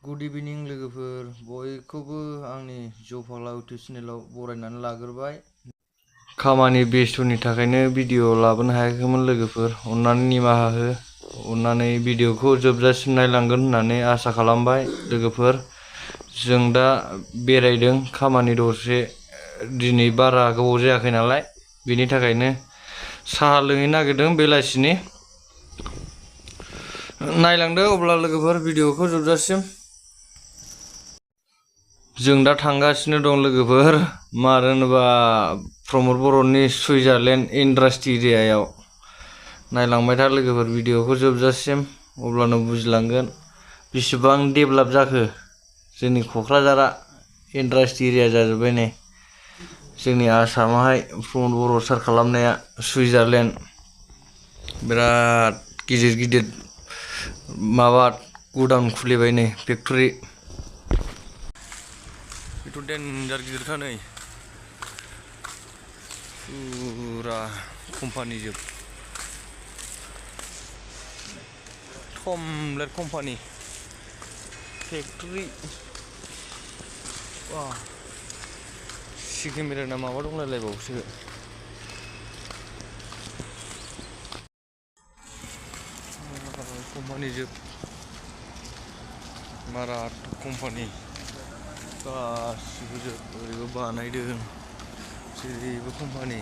Good इभिनिं लोगोफोर बयखौबो आंनि जौ फाग्ला इउटुब चेनेलाव बरायनानै लाग्रोबाय। खामानि बेस्थ'नि थाखायनो भिडिअ लाबोनो हायाखैमोन लोगोफोर, अन्नानै निमाहा हो। अन्नानै भिडिअखौ जोबजासिम नायलांगोन होननानै आसा खालामबाय लोगोफोर। जों दा बेरायदों खामानि दसे, दिनै बारा गोबाव जायाखै नालाय, बेनि थाखायनो साहा लोंहैनो नागिरदों बेलासिनि। नायलांदो अब्ला लोगोफोर भिडिअखौ जोबजासिम। जों दा थांगासिनो दं लोगोफोर, मानो होनोबा प्रमद बर'नि सुइजारलेण्ड इन्डास्ट्रि एरियायाव। नायलांबाय था लोगोफोर भिडिअखौ जोबजासिम, अब्लानो बुजिलांगोन बेसेबां डेभेलप जाखो जोंनि क'क्राझारा। इन्डास्ट्रि एरिया जाजोब्बाय नै जोंनि आसामावहाय प्रमद बर' सार खालामनाया। सुइजारलेण्ड बिराद गिदिर गिदिर माबा गुदाम खुलिबाय नै, फेक्टरि। बेथ' देन्जार गिदिरखा नै, फुरा कम्पानि जोब, कमप्लिट कम्पानि फेक्टरि। चिकेन बिरियाना माबा दंलायलायबावोसो। कम्पानि जोब, माराद कम्पानि गासिबो जोब। ओरैबो बानायदों, जेरैबो कम्पानि।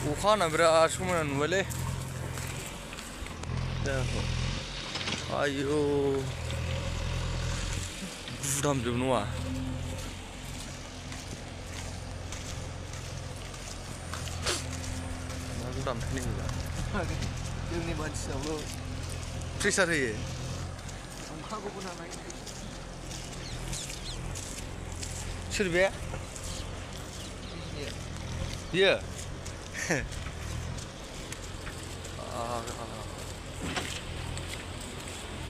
अखा हाना बिराद समायना नुबायलै। आयौ गुदामजोब नङा, मा गुदाम जोंनि मानसिनावल' प्रेसार होयो। सोर बे? बियो